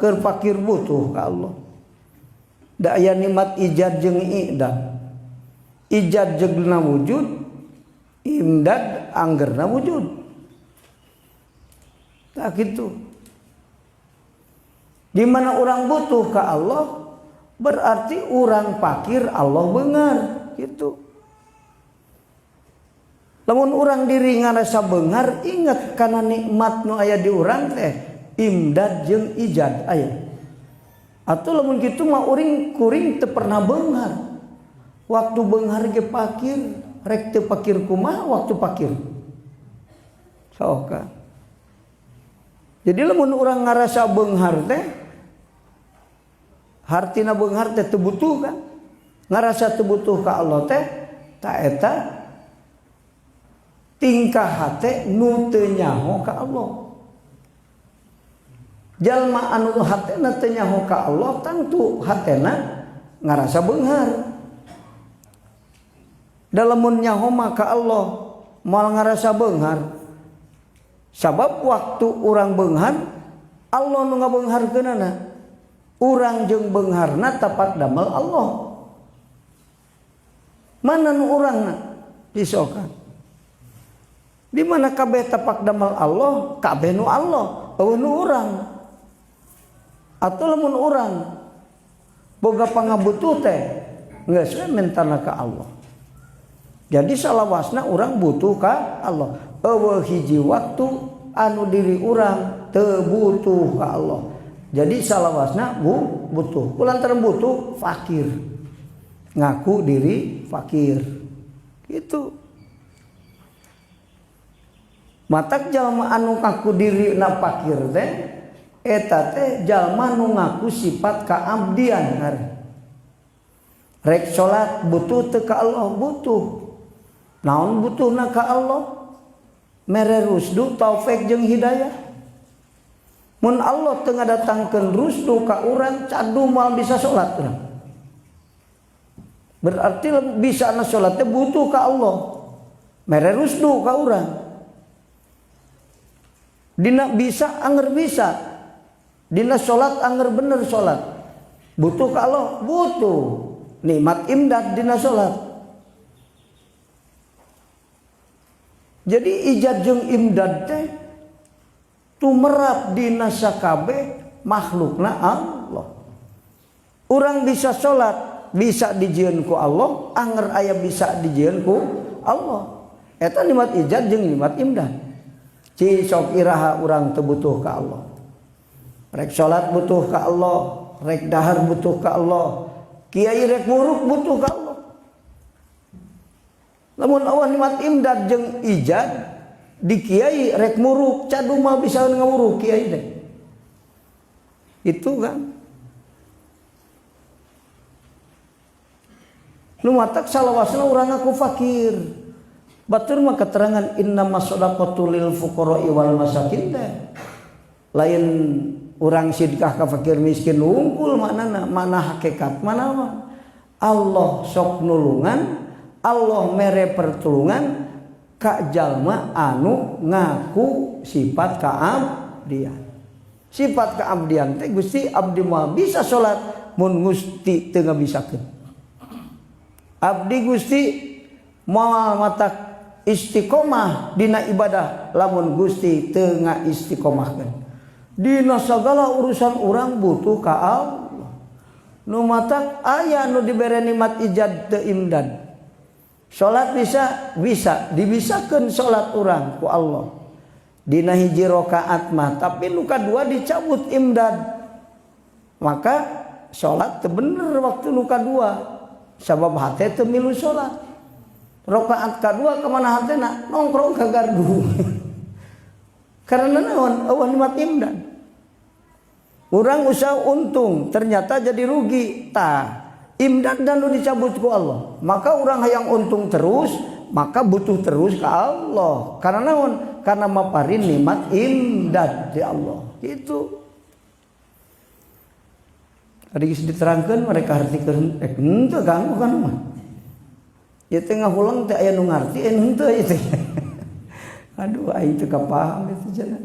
Keur fakir butuh ka Allah. Da aya nikmat ijad jeung i'dad. Ijad jeung wujud, imdad anggerna wujud. Tak gitu. Di mana orang butuh ke Allah berarti orang fakir Allah beunghar gitu. Lamun urang diri ngarasa beunghar ingat kana nikmat nu aya di urang teh imdad jeung ijad aya. Atau lamun kitu mah uring kuring teu pernah beunghar. Waktu beunghar ge fakir, rek teu fakir kumaha waktu fakir. Sok kan. Jadi lamun urang ngarasa beunghar teh hartina beunghar teh teu butuh kan. Ngarasa teu butuh ka Allah teh ta eta tingkah hate nu teu nyaho ka Allah. Jalma anu hatena teu nyaho ka Allah tangtu hatena ngarasa beunghar. Da lamun nyaho mah ka Allah moal ngarasa beunghar. Sabab waktu urang beunghar Allah nu ngabeungharkeunana. Urang jeung beungharna tapak damel Allah. Mana nu urangna? Disokan. Di mana kabeh tapak damel Allah, kabeh nu Allah, eueuh nu urang. Atau lamun urang boga pangabutuh teh geus we mentana ka Allah. Jadi salawasna urang butuh ka Allah. Eueuh hiji waktu anu diri urang teu butuh ka Allah. Jadi salawasna butuh. Kulantaran butuh fakir. Ngaku diri fakir. Gitu. Matak jalma anu ngaku diri na fakir teh eta teh jalma nu ngaku sifat kaabdian. Rek salat butuh teu ka Allah butuh. Naon butuhna ka Allah? Mere rusdu taufik jeung hidayah. Mun Allah teu ngadatangkeun rusdu ka urang cadu moal bisa salat urang. Berarti bisa na salat teh butuh ka Allah. Mere rusdu ka urang. Dina bisa anger bisa. Dina salat anger bener salat. Butuh ka Allah, butuh. Nikmat imdad dina salat. Jadi ijad jeung imdad teh tumerap dina sakabeh makhlukna Allah. Urang bisa salat, bisa dijieun ku Allah, anger aya bisa dijieun ku Allah. Eta nikmat ijad jeung nikmat imdad. Ci sok iraha urang teu butuh ka Allah. Rek salat butuh ka Allah, rek dahar butuh ka Allah, kiai rek muruk butuh ka Allah. Lamun Allah nikmat imdad jeung ijad di kiai rek muruk cadu mah bisa ngawuruk kiai teh. Itu kan. Nu matak salawasna urang ngaku fakir. Batur mah keterangan innamas shadaqatu lil fuqara'i wal masakin teh. Lain urang sidkah ka fakir miskin wungkul maknana, mana hakikat mana mah. Allah sok nulungan, Allah mere pertulungan ka jalma anu ngaku sifat kaabdian. Sifat kaabdian teh Gusti abdi moal bisa salat mun Gusti teu ngabisakeun. Abdi Gusti moal matak istiqomah dina ibadah lamun Gusti teu ngaistiqomahkeun. Dina sagala urusan urang butuh ka Allah. Nu matak aya nu dibere nikmat ijad teu imdad. Salat bisa, bisa dibisakeun salat urang ku Allah. Dina hiji rakaat mah, tapi nu kadua dicabut imdad. Maka salat teu bener waktu nu kadua. Sabab hate teu milu salat. Rakaat kadua kemana hatena? Nongkrong ka gardu. Karena naon? Eueuh nikmat imdad. Urang usaha untung, ternyata jadi rugi. Tah, imdad dan nu dicabut ku Allah. Maka orang hayang untung terus, maka butuh terus ke Allah. Karena naon? Karena maparin nikmat imdad di Allah. Itu. Tadi geus diterangkeun mereka artikeun henteu ganggu kan mah. Ieu teh ngahulang teh aya nu ngarti henteu ieu teh. Aduh aing teu kapaham itu cenah.